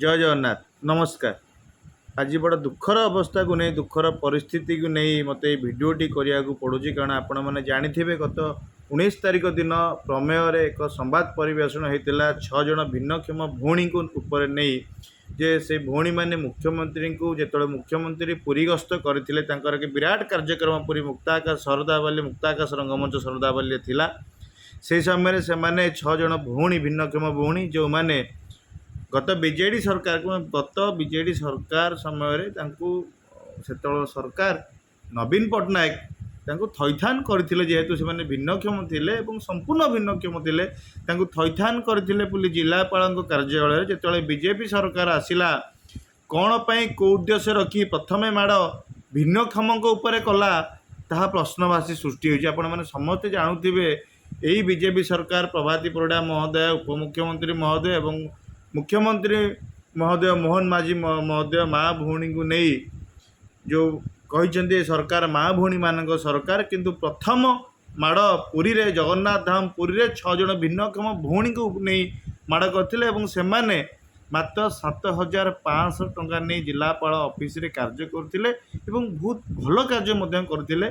ଜୟ ଜଗନ୍ନାଥ, ନମସ୍କାର। ଆଜି ବଡ଼ ଦୁଃଖର ଅବସ୍ଥାକୁ ନେଇ, ଦୁଃଖର ପରିସ୍ଥିତିକୁ ନେଇ ମୋତେ ଏଇ ଭିଡ଼ିଓଟି କରିବାକୁ ପଡ଼ୁଛି। କାରଣ ଆପଣମାନେ ଜାଣିଥିବେ, ଗତ 19 ତାରିଖ ଦିନ ପ୍ରମେୟରେ ଏକ ସମ୍ବାଦ ପରିବେଷଣ ହେଇଥିଲା 6 ଜଣ ଭିନ୍ନକ୍ଷମ ଭଉଣୀଙ୍କୁ ଉପରେ ନେଇ, ଯେ ସେ ଭଉଣୀମାନେ ମୁଖ୍ୟମନ୍ତ୍ରୀଙ୍କୁ, ଯେତେବେଳେ ମୁଖ୍ୟମନ୍ତ୍ରୀ ପୁରୀ ଗସ୍ତ କରିଥିଲେ, ତାଙ୍କର ଏକ ବିରାଟ କାର୍ଯ୍ୟକ୍ରମ ପୁରୀ ମୁକ୍ତାକାଶ ଶରଧାବାଲି, ମୁକ୍ତାକାଶ ରଙ୍ଗମଞ୍ଚ ଶରଧାବାଲିରେ ଥିଲା। ସେହି ସମୟରେ ସେମାନେ 6 ଜଣ ଭଉଣୀ, ଭିନ୍ନକ୍ଷମ ଭଉଣୀ, ଯେଉଁମାନେ ଗତ ବିଜେଡ଼ି ସରକାର, ଗତ ବିଜେଡ଼ି ସରକାର ସମୟରେ ତାଙ୍କୁ ସେତେବେଳେ ସରକାର ନବୀନ ପଟ୍ଟନାୟକ ତାଙ୍କୁ ଥଇଥାନ କରିଥିଲେ। ଯେହେତୁ ସେମାନେ ଭିନ୍ନକ୍ଷମ ଥିଲେ ଏବଂ ସମ୍ପୂର୍ଣ୍ଣ ଭିନ୍ନକ୍ଷମ ଥିଲେ, ତାଙ୍କୁ ଥଇଥାନ କରିଥିଲେ ପୁରୀ ଜିଲ୍ଲାପାଳଙ୍କ କାର୍ଯ୍ୟାଳୟରେ। ଯେତେବେଳେ ବିଜେପି ସରକାର ଆସିଲା, କ'ଣ ପାଇଁ, କେଉଁ ଉଦ୍ଦେଶ୍ୟ ରଖି ପ୍ରଥମେ ମାଡ଼ ଭିନ୍ନକ୍ଷମଙ୍କ ଉପରେ କଲା, ତାହା ପ୍ରଶ୍ନବାଚୀ ସୃଷ୍ଟି ହୋଇଛି। ଆପଣମାନେ ସମସ୍ତେ ଜାଣୁଥିବେ, ଏଇ ବିଜେପି ସରକାର, ପ୍ରଭାତୀ ପରିଡ଼ା ମହୋଦୟ ଉପମୁଖ୍ୟମନ୍ତ୍ରୀ ମହୋଦୟ ଏବଂ ମୁଖ୍ୟମନ୍ତ୍ରୀ ମହୋଦୟ ମୋହନ ମାଝୀ ମହୋଦୟ ମା ଭଉଣୀଙ୍କୁ ନେଇ ଯେଉଁ କହିଛନ୍ତି, ଏ ସରକାର ମା ଭଉଣୀମାନଙ୍କ ସରକାର। କିନ୍ତୁ ପ୍ରଥମ ମାଡ଼ ପୁରୀରେ, ଜଗନ୍ନାଥ ଧାମ ପୁରୀରେ 6 ଜଣ ଭିନ୍ନକ୍ଷମ ଭଉଣୀଙ୍କୁ ନେଇ ମାଡ଼ କରିଥିଲେ ଏବଂ ସେମାନେ ମାତ୍ର 7500 ଟଙ୍କା ନେଇ ଜିଲ୍ଲାପାଳ ଅଫିସରେ କାର୍ଯ୍ୟ କରୁଥିଲେ ଏବଂ ବହୁତ ଭଲ କାର୍ଯ୍ୟ ମଧ୍ୟ କରୁଥିଲେ।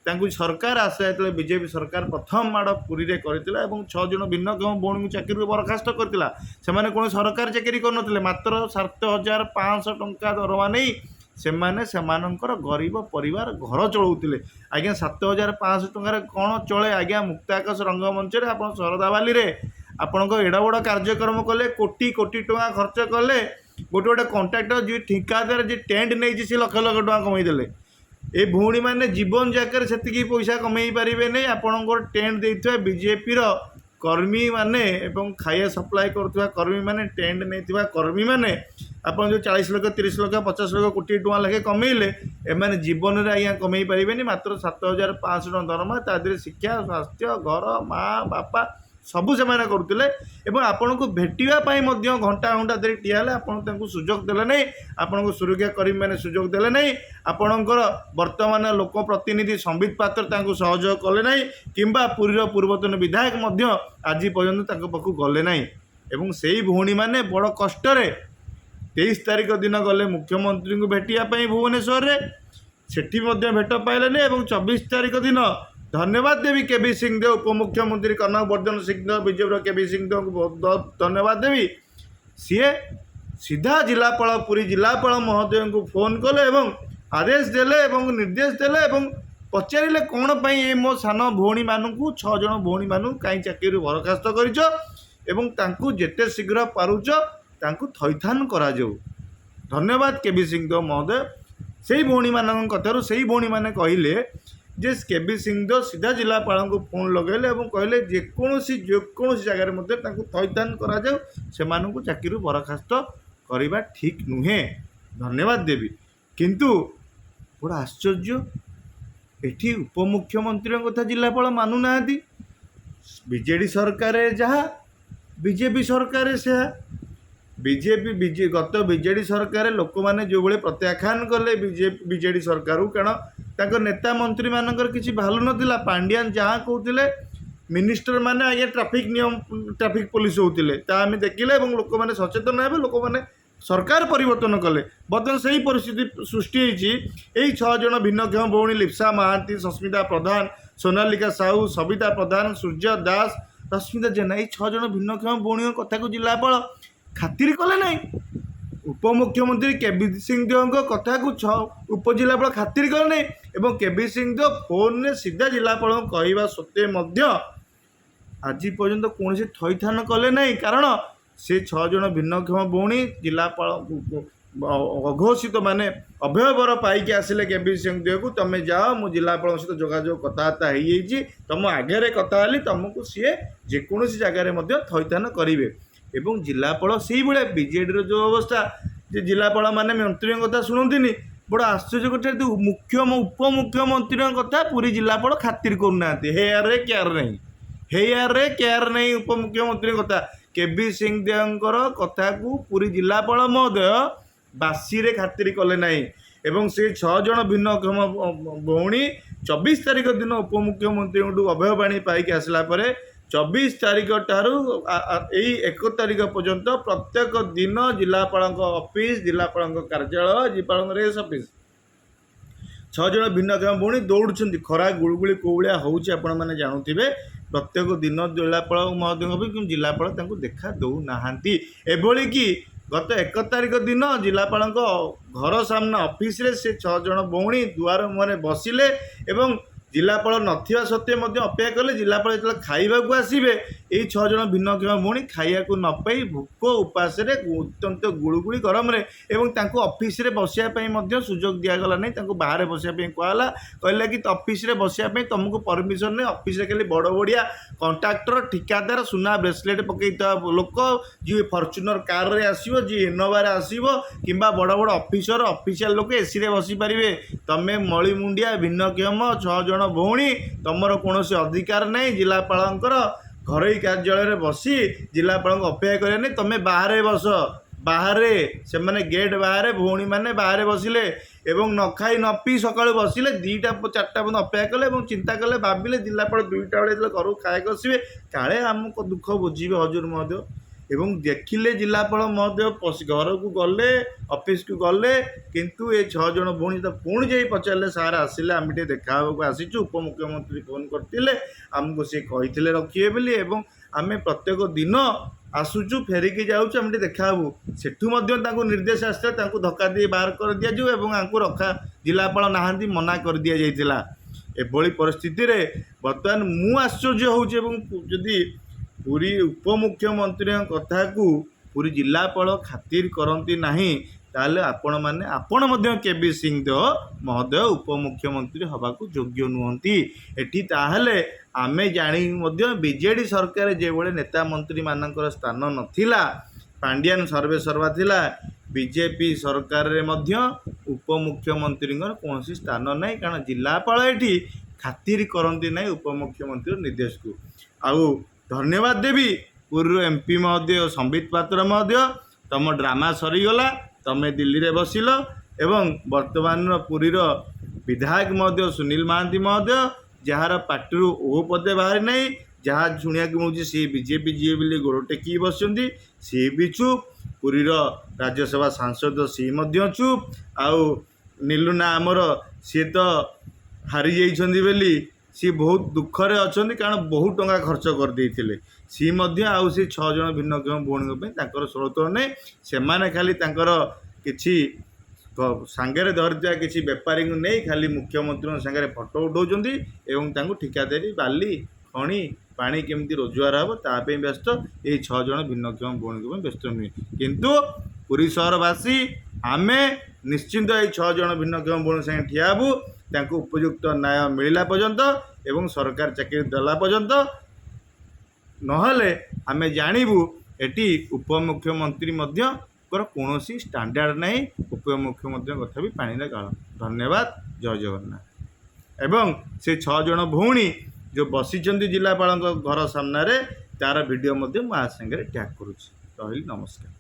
ତାଙ୍କୁ ସରକାର ଆସିଲା ଯେତେବେଳେ, ବିଜେପି ସରକାର ପ୍ରଥମ ମାଡ଼ ପୁରୀରେ କରିଥିଲା ଏବଂ 6 ଜଣ ଭିନ୍ନକ୍ଷମ ଭଉଣୀଙ୍କୁ ଚାକିରିରୁ ବରଖାସ୍ତ କରିଥିଲା। ସେମାନେ କୌଣସି ସରକାରୀ ଚାକିରି କରୁନଥିଲେ। ମାତ୍ର 7500 ଟଙ୍କା ଦରମା ନେଇ ସେମାନେ ସେମାନଙ୍କର ଗରିବ ପରିବାର ଘର ଚଳାଉଥିଲେ। ଆଜ୍ଞା, 7500 ଟଙ୍କାରେ କ'ଣ ଚଳେ ଆଜ୍ଞା? ମୁକ୍ତାକାଶ ରଙ୍ଗମଞ୍ଚରେ ଆପଣ ଶରଧାବାଲିରେ ଆପଣଙ୍କ ଏଡ଼େ ବଡ଼ କାର୍ଯ୍ୟକ୍ରମ କଲେ, କୋଟି କୋଟି ଟଙ୍କା ଖର୍ଚ୍ଚ କଲେ। ଗୋଟେ ଗୋଟେ କଣ୍ଟ୍ରାକ୍ଟର, ଯିଏ ଠିକାଦାର, ଯିଏ ଟେଣ୍ଟ ନେଇଛି, ସେ ଲକ୍ଷ ଲକ୍ଷ ଟଙ୍କା କମେଇଦେଲେ। ଏ ଭଉଣୀମାନେ ଜୀବନ ଯାକରେ ସେତିକି ପଇସା କମେଇ ପାରିବେ ନାହିଁ। ଆପଣଙ୍କର ଟେଣ୍ଟ ଦେଇଥିବା ବିଜେପିର କର୍ମୀମାନେ ଏବଂ ଖାଇବା ସପ୍ଲାଏ କରୁଥିବା କର୍ମୀମାନେ, ଟେଣ୍ଟ ନେଇଥିବା କର୍ମୀମାନେ, ଆପଣ ଯେଉଁ 40 ଲକ୍ଷ, 30 ଲକ୍ଷ, 50 ଲକ୍ଷ, କୋଟି ଟଙ୍କା ଲେଖେ କମେଇଲେ, ଏମାନେ ଜୀବନରେ ଆଜ୍ଞା କମେଇ ପାରିବେନି। ମାତ୍ର 7500 ଟଙ୍କା ଦରମା, ତା ଦେହରେ ଶିକ୍ଷା, ସ୍ୱାସ୍ଥ୍ୟ, ଘର, ମା ବାପା ସବୁ ସେମାନେ କରୁଥିଲେ। ଏବଂ ଆପଣଙ୍କୁ ଭେଟିବା ପାଇଁ ମଧ୍ୟ ଘଣ୍ଟା ଘଣ୍ଟା ଧରି ଠିଆ ହେଲେ, ଆପଣ ତାଙ୍କୁ ସୁଯୋଗ ଦେଲେ ନାହିଁ। ଆପଣଙ୍କ ସୁରକ୍ଷା କର୍ମୀମାନେ ସୁଯୋଗ ଦେଲେ ନାହିଁ। ଆପଣଙ୍କର ବର୍ତ୍ତମାନ ଲୋକ ପ୍ରତିନିଧି ସମ୍ବିତ ପାତ୍ର ତାଙ୍କୁ ସହଯୋଗ କଲେ ନାହିଁ କିମ୍ବା ପୁରୀର ପୂର୍ବତନ ବିଧାୟକ ମଧ୍ୟ ଆଜି ପର୍ଯ୍ୟନ୍ତ ତାଙ୍କ ପାଖକୁ ଗଲେ ନାହିଁ। ଏବଂ ସେଇ ଭଉଣୀମାନେ ବଡ଼ କଷ୍ଟରେ 23 ତାରିଖ ଦିନ ଗଲେ ମୁଖ୍ୟମନ୍ତ୍ରୀଙ୍କୁ ଭେଟିବା ପାଇଁ ଭୁବନେଶ୍ୱରରେ। ସେଠି ମଧ୍ୟ ଭେଟ ପାଇଲେନି। ଏବଂ 24 ତାରିଖ ଦିନ, ଧନ୍ୟବାଦ ଦେବି କେ ବି ସିଂଦେଓ, ଉପମୁଖ୍ୟମନ୍ତ୍ରୀ କନକ ବର୍ଦ୍ଧନ ସିଂଦେଓ, ବିଜେପିର କେ ବି ସିଂଦେଓଙ୍କୁ ବହୁତ ଧନ୍ୟବାଦ ଦେବି। ସିଏ ସିଧା ଜିଲ୍ଲାପାଳ, ପୁରୀ ଜିଲ୍ଲାପାଳ ମହୋଦୟଙ୍କୁ ଫୋନ୍ କଲେ ଏବଂ ଆଦେଶ ଦେଲେ ଏବଂ ନିର୍ଦ୍ଦେଶ ଦେଲେ ଏବଂ ପଚାରିଲେ, କ'ଣ ପାଇଁ ଏ ମୋ ସାନ ଭଉଣୀମାନଙ୍କୁ, 6 ଜଣ ଭଉଣୀମାନଙ୍କୁ କାହିଁ ଚାକିରିରୁ ବରଖାସ୍ତ କରିଛ ଏବଂ ତାଙ୍କୁ ଯେତେ ଶୀଘ୍ର ପାରୁଛ ତାଙ୍କୁ ଥଇଥାନ କରାଯାଉ। ଧନ୍ୟବାଦ କେ ବି ସିଂଦେଓ ମହୋଦୟ। ସେଇ ଭଉଣୀମାନଙ୍କ କଥାରୁ ସେଇ ଭଉଣୀମାନେ କହିଲେ ଯେ କେ ବି ସିଂଦେଓ ସିଧା ଜିଲ୍ଲାପାଳଙ୍କୁ ଫୋନ୍ ଲଗାଇଲେ ଏବଂ କହିଲେ, ଯେକୌଣସି ଯେକୌଣସି ଜାଗାରେ ମଧ୍ୟ ତାଙ୍କୁ ଥଇଥାନ କରାଯାଉ, ସେମାନଙ୍କୁ ଚାକିରିରୁ ବରଖାସ୍ତ କରିବା ଠିକ୍ ନୁହେଁ। ଧନ୍ୟବାଦ ଦେବି। କିନ୍ତୁ ବଡ଼ ଆଶ୍ଚର୍ଯ୍ୟ, ଏଠି ଉପମୁଖ୍ୟମନ୍ତ୍ରୀଙ୍କ କଥା ଜିଲ୍ଲାପାଳ ମାନୁନାହାନ୍ତି। ବିଜେଡ଼ି ସରକାରରେ ଯାହା, ବିଜେପି ସରକାରରେ ସେହା। ବିଜେପି ବିଜେ ଗତ ବିଜେଡ଼ି ସରକାରରେ ଲୋକମାନେ ଯେଉଁଭଳି ପ୍ରତ୍ୟାଖ୍ୟାନ କଲେ ବିଜେଡ଼ି ସରକାରକୁ, କାରଣ ତାଙ୍କ ନେତା ମନ୍ତ୍ରୀମାନଙ୍କର କିଛି ଭାଲ୍ୟୁ ନଥିଲା। ପାଣ୍ଡିଆନ ଯାହା କହୁଥିଲେ, ମିନିଷ୍ଟର ମାନେ ଆଜ୍ଞା ଟ୍ରାଫିକ୍ ନିୟମ, ଟ୍ରାଫିକ୍ ପୋଲିସ ହେଉଥିଲେ, ତା ଆମେ ଦେଖିଲେ ଏବଂ ଲୋକମାନେ ସଚେତନ ହେବେ, ଲୋକମାନେ ସରକାର ପରିବର୍ତ୍ତନ କଲେ। ବର୍ତ୍ତମାନ ସେଇ ପରିସ୍ଥିତି ସୃଷ୍ଟି ହେଇଛି। ଏଇ 6 ଜଣ ଭିନ୍ନକ୍ଷମ ଭଉଣୀ ଲିପ୍ସା ମହାନ୍ତି, ସସ୍ମିତା ପ୍ରଧାନ, ସୋନାଲିକା ସାହୁ, ସବିତା ପ୍ରଧାନ, ସୂର୍ଯ୍ୟ ଦାସ, ରଶ୍ମିତା ଜେନା, ଏଇ 6 ଜଣ ଭିନ୍ନକ୍ଷମ ଭଉଣୀଙ୍କ କଥାକୁ ଜିଲ୍ଲାପାଳ ଖାତିର କଲେ ନାହିଁ। ଉପମୁଖ୍ୟମନ୍ତ୍ରୀ କେ ବି ସିଂଦେଓଙ୍କ କଥାକୁ ଛଅ ଉପଜିଲ୍ଲାପାଳ ଖାତିର କଲେ ନାହିଁ ଏବଂ କେ ବି ସିଂଦେଓ ଫୋନରେ ସିଧା ଜିଲ୍ଲାପାଳଙ୍କୁ କହିବା ସତ୍ତ୍ୱେ ମଧ୍ୟ ଆଜି ପର୍ଯ୍ୟନ୍ତ କୌଣସି ଥଇଥାନ କଲେ ନାହିଁ। କାରଣ ସେ 6 ଜଣ ଭିନ୍ନକ୍ଷମ ଭଉଣୀ ଜିଲ୍ଲାପାଳ ଅଘୋଷିତ, ମାନେ ଅଭୟବର ପାଇକି ଆସିଲେ କେ ବି ସିଂଦେଓକୁ, ତମେ ଯାଅ, ମୁଁ ଜିଲ୍ଲାପାଳଙ୍କ ସହିତ ଯୋଗାଯୋଗ କଥାବାର୍ତ୍ତା ହେଇଯାଇଛି, ତମ ଆଗରେ କଥା ହେଲି, ତମକୁ ସିଏ ଯେକୌଣସି ଜାଗାରେ ମଧ୍ୟ ଥଇଥାନ କରିବେ। ଏବଂ ଜିଲ୍ଲାପାଳ ସେଇଭଳିଆ, ବିଜେଡ଼ିର ଯେଉଁ ଅବସ୍ଥା ଯେ ଜିଲ୍ଲାପାଳ ମାନେ ମନ୍ତ୍ରୀଙ୍କ କଥା ଶୁଣନ୍ତିନି। ବଡ଼ ଆଶ୍ଚର୍ଯ୍ୟ କଥା, ଉପମୁଖ୍ୟମନ୍ତ୍ରୀଙ୍କ କଥା ପୁରୀ ଜିଲ୍ଲାପାଳ ଖାତିର କରୁନାହାନ୍ତି। ହେୟାରରେ କେୟାର ନାହିଁ, ହେୟାରରେ କେୟାର ନାହିଁ। ଉପମୁଖ୍ୟମନ୍ତ୍ରୀଙ୍କ କଥା, କେ ବି ସିଂଦେଓଙ୍କର କଥାକୁ ପୁରୀ ଜିଲ୍ଲାପାଳ ମହୋଦୟ ବାସିରେ ଖାତିର କଲେ ନାହିଁ। ଏବଂ ସେ 6 ଜଣ ଭିନ୍ନକ୍ଷମ ଭଉଣୀ 24 ତାରିଖ ଦିନ ଉପମୁଖ୍ୟମନ୍ତ୍ରୀଙ୍କଠୁ ଅଭୟବାଣୀ ପାଇକି ଆସିଲା ପରେ 24 ତାରିଖ ଠାରୁ ଏଇ 1 ତାରିଖ ପର୍ଯ୍ୟନ୍ତ ପ୍ରତ୍ୟେକ ଦିନ ଜିଲ୍ଲାପାଳଙ୍କ ଅଫିସ, ଜିଲ୍ଲାପାଳଙ୍କ କାର୍ଯ୍ୟାଳୟ, ଜିଲ୍ଲାପାଳଙ୍କ ରେସ୍ ଅଫିସ 6 ଜଣ ଭିନ୍ନକ୍ଷମ ଭଉଣୀ ଦୌଡ଼ୁଛନ୍ତି। ଖରା ଗୁଳୁଗୁଳି କେଉଁ ଭଳିଆ ହେଉଛି ଆପଣମାନେ ଜାଣୁଥିବେ। ପ୍ରତ୍ୟେକ ଦିନ ଜିଲ୍ଲାପାଳ ମହୋଦୟଙ୍କ ବି, କିନ୍ତୁ ଜିଲ୍ଲାପାଳ ତାଙ୍କୁ ଦେଖା ଦେଉନାହାନ୍ତି। ଏଭଳି କି ଗତ 1 ତାରିଖ ଦିନ ଜିଲ୍ଲାପାଳଙ୍କ ଘର ସାମ୍ନା ଅଫିସରେ ସେ 6 ଜଣ ଭଉଣୀ ଦୁଆର ମୁହଁରେ ବସିଲେ ଏବଂ ଜିଲ୍ଲାପାଳ ନଥିବା ସତ୍ତ୍ୱେ ମଧ୍ୟ ଅପେକ୍ଷା କଲେ। ଜିଲ୍ଲାପାଳ ଯେତେବେଳେ ଖାଇବାକୁ ଆସିବେ, ଏଇ 6 ଜଣ ଭିନ୍ନକ୍ଷମ ଭଉଣୀ ଖାଇବାକୁ ନ ପାଇ ଭୋକ ଉପାସରେ ଅତ୍ୟନ୍ତ ଗୁଳୁଗୁଳି ଗରମରେ, ଏବଂ ତାଙ୍କୁ ଅଫିସରେ ବସିବା ପାଇଁ ମଧ୍ୟ ସୁଯୋଗ ଦିଆଗଲା ନାହିଁ। ତାଙ୍କୁ ବାହାରେ ବସିବା ପାଇଁ କୁହାଗଲା। କହିଲା କି ଅଫିସରେ ବସିବା ପାଇଁ ତୁମକୁ ପରମିସନ୍ ନାହିଁ। ଅଫିସରେ ଖାଲି ବଡ଼ ବଡ଼ିଆ କଣ୍ଟ୍ରାକ୍ଟର, ଠିକାଦାର, ସୁନା ବ୍ରେସଲେଟ୍ ପକାଇଥିବା ଲୋକ, ଯିଏ ଫର୍ଚୁନର କାରରେ ଆସିବ, ଯିଏ ଇନୋଭାରେ ଆସିବ, କିମ୍ବା ବଡ଼ ବଡ଼ ଅଫିସର, ଅଫିସିଆଲ ଲୋକ ଏସିରେ ବସିପାରିବେ। ତମେ ମଳିମୁଣ୍ଡିଆ ଭିନ୍ନକ୍ଷମ 6 ଜଣ ଭଉଣୀ, ତମର କୌଣସି ଅଧିକାର ନାହିଁ ଜିଲ୍ଲାପାଳଙ୍କର ଘରୋଇ କାର୍ଯ୍ୟାଳୟରେ ବସି ଜିଲ୍ଲାପାଳଙ୍କୁ ଅପେକ୍ଷା କରିବା ନାହିଁ। ତମେ ବାହାରେ ବସ, ବାହାରେ। ସେମାନେ ଗେଟ୍ ବାହାରେ, ଭଉଣୀମାନେ ବାହାରେ ବସିଲେ ଏବଂ ନ ଖାଇ ନ ପିଇ ସକାଳୁ ବସିଲେ। 2ଟା 4ଟା ପର୍ଯ୍ୟନ୍ତ ଅପେକ୍ଷା କଲେ ଏବଂ ଚିନ୍ତା କଲେ, ଭାବିଲେ ଜିଲ୍ଲାପାଳ 2ଟା ବେଳେ ଯେତେବେଳେ ଘରକୁ ଖାଇବାକୁ ଆସିବେ, କାଳେ ଆମକୁ ଦୁଃଖ ବୁଝିବେ ହଜୁର ମହୋଦୟ। ଏବଂ ଦେଖିଲେ ଜିଲ୍ଲାପାଳ ମହୋଦୟ ଘରକୁ ଗଲେ, ଅଫିସକୁ ଗଲେ, କିନ୍ତୁ ଏ 6 ଜଣ ଭଉଣୀ ତ ପୁଣି ଯାଇ ପଚାରିଲେ, ସାର୍ ଆସିଲେ, ଆମେ ଟିକେ ଦେଖା ହେବାକୁ ଆସିଛୁ, ଉପମୁଖ୍ୟମନ୍ତ୍ରୀ ଫୋନ୍ କରିଥିଲେ ଆମକୁ, ସିଏ କହିଥିଲେ ରଖିବେ ବୋଲି, ଏବଂ ଆମେ ପ୍ରତ୍ୟେକ ଦିନ ଆସୁଛୁ, ଫେରିକି ଯାଉଛୁ, ଆମେ ଟିକେ ଦେଖା ହେବୁ। ସେଠୁ ମଧ୍ୟ ତାଙ୍କୁ ନିର୍ଦ୍ଦେଶ ଆସିଥିଲା ତାଙ୍କୁ ଧକ୍କା ଦେଇ ବାହାର କରିଦିଆଯିବ ଏବଂ ଆଙ୍କୁ ରଖା, ଜିଲ୍ଲାପାଳ ନାହାନ୍ତି ମନା କରିଦିଆଯାଇଥିଲା। ଏଭଳି ପରିସ୍ଥିତିରେ ବର୍ତ୍ତମାନ ମୁଁ ଆଶ୍ଚର୍ଯ୍ୟ ହେଉଛି, ଏବଂ ଯଦି ପୁରୀ ଉପମୁଖ୍ୟମନ୍ତ୍ରୀଙ୍କ କଥାକୁ ପୁରୀ ଜିଲ୍ଲାପାଳ ଖାତିର କରନ୍ତି ନାହିଁ, ତାହେଲେ ଆପଣମାନେ, ଆପଣ ମଧ୍ୟ କେ ବି ସିଂଦେଓ ମହୋଦୟ ଉପମୁଖ୍ୟମନ୍ତ୍ରୀ ହେବାକୁ ଯୋଗ୍ୟ ନୁହନ୍ତି ଏଠି। ତାହେଲେ ଆମେ ଜାଣି ମଧ୍ୟ ବିଜେଡ଼ି ସରକାର ଯେଭଳି ନେତା ମନ୍ତ୍ରୀମାନଙ୍କର ସ୍ଥାନ ନଥିଲା, ପାଣ୍ଡିଆନ ସର୍ବେ ସର୍ବା ଥିଲା, ବିଜେପି ସରକାରରେ ମଧ୍ୟ ଉପମୁଖ୍ୟମନ୍ତ୍ରୀଙ୍କର କୌଣସି ସ୍ଥାନ ନାହିଁ। କାରଣ ଜିଲ୍ଲାପାଳ ଏଠି ଖାତିର କରନ୍ତି ନାହିଁ ଉପମୁଖ୍ୟମନ୍ତ୍ରୀଙ୍କ ନିର୍ଦ୍ଦେଶକୁ। ଆଉ ଧନ୍ୟବାଦ ଦେବି ପୁରୀର ଏମ୍ ପି ମହୋଦୟ ସମ୍ବିତ ପାତ୍ର ମହୋଦୟ, ତମ ଡ୍ରାମା ସରିଗଲା, ତମେ ଦିଲ୍ଲୀରେ ବସିଲ। ଏବଂ ବର୍ତ୍ତମାନର ପୁରୀର ବିଧାୟକ ମହୋଦୟ ସୁନୀଲ ମହାନ୍ତି ମହୋଦୟ, ଯାହାର ପାଟିରୁ ଓ ପଦେ ବାହାରି ନାହିଁ, ଯାହା ଶୁଣିବାକୁ ମିଳୁଛି ସିଏ ବିଜେପି ଯିଏ ବୋଲି ଗୋଡ଼ ଟେକିକି ବସିଛନ୍ତି, ସିଏ ବି ଚୁପ୍। ପୁରୀର ରାଜ୍ୟସଭା ସାଂସଦ ସିଏ ମଧ୍ୟ ଚୁପ୍। ଆଉ ନିଲୁନା ଆମର, ସିଏ ତ ହାରି ଯାଇଛନ୍ତି ବୋଲି ସିଏ ବହୁତ ଦୁଃଖରେ ଅଛନ୍ତି, କାରଣ ବହୁତ ଟଙ୍କା ଖର୍ଚ୍ଚ କରିଦେଇଥିଲେ ସିଏ ମଧ୍ୟ। ଆଉ ସେ 6 ଜଣ ଭିନ୍ନକ୍ଷମ ଭଉଣୀଙ୍କ ପାଇଁ ତାଙ୍କର ସ୍ରୋତ ନାହିଁ। ସେମାନେ ଖାଲି ତାଙ୍କର କିଛି ସାଙ୍ଗରେ ଧରିଥିବା କିଛି ବେପାରୀଙ୍କୁ ନେଇ ଖାଲି ମୁଖ୍ୟମନ୍ତ୍ରୀଙ୍କ ସାଙ୍ଗରେ ଫଟୋ ଉଠାଉଛନ୍ତି ଏବଂ ତାଙ୍କୁ ଠିକାଦାରୀ, ବାଲି, ଖଣି, ପାଣି କେମିତି ରୋଜଗାର ହେବ ତା ପାଇଁ ବ୍ୟସ୍ତ। ଏଇ 6 ଜଣ ଭିନ୍ନକ୍ଷମ ଭଉଣୀଙ୍କ ପାଇଁ ବ୍ୟସ୍ତ ନୁହେଁ। କିନ୍ତୁ ପୁରୀ ସହରବାସୀ ଆମେ ନିଶ୍ଚିନ୍ତ ଏଇ 6 ଜଣ ଭିନ୍ନକ୍ଷମ ଭଉଣୀ ସାଙ୍ଗେ ଠିଆ ହେବୁ, ତାଙ୍କୁ ଉପଯୁକ୍ତ ନ୍ୟାୟ ମିଳିଲା ପର୍ଯ୍ୟନ୍ତ ଏବଂ ସରକାର ଚାକିରି ଦେଲା ପର୍ଯ୍ୟନ୍ତ। ନହେଲେ ଆମେ ଜାଣିବୁ ଏଠି ଉପମୁଖ୍ୟମନ୍ତ୍ରୀ ମଧ୍ୟଙ୍କର କୌଣସି ଷ୍ଟାଣ୍ଡାର୍ଡ଼ ନାହିଁ, ଉପମୁଖ୍ୟମନ୍ତ୍ରୀଙ୍କ କଥା ବି ପାଣିରେ ଗାଳ। ଧନ୍ୟବାଦ, ଜୟ ଜଗନ୍ନାଥ। ଏବଂ ସେ 6 ଜଣ ଭଉଣୀ ଯେଉଁ ବସିଛନ୍ତି ଜିଲ୍ଲାପାଳଙ୍କ ଘର ସାମ୍ନାରେ, ତାର ଭିଡ଼ିଓ ମଧ୍ୟ ମୁଁ ଆ ସାଙ୍ଗରେ ଟ୍ୟାଗ୍ କରୁଛି। ରହିଲି, ନମସ୍କାର।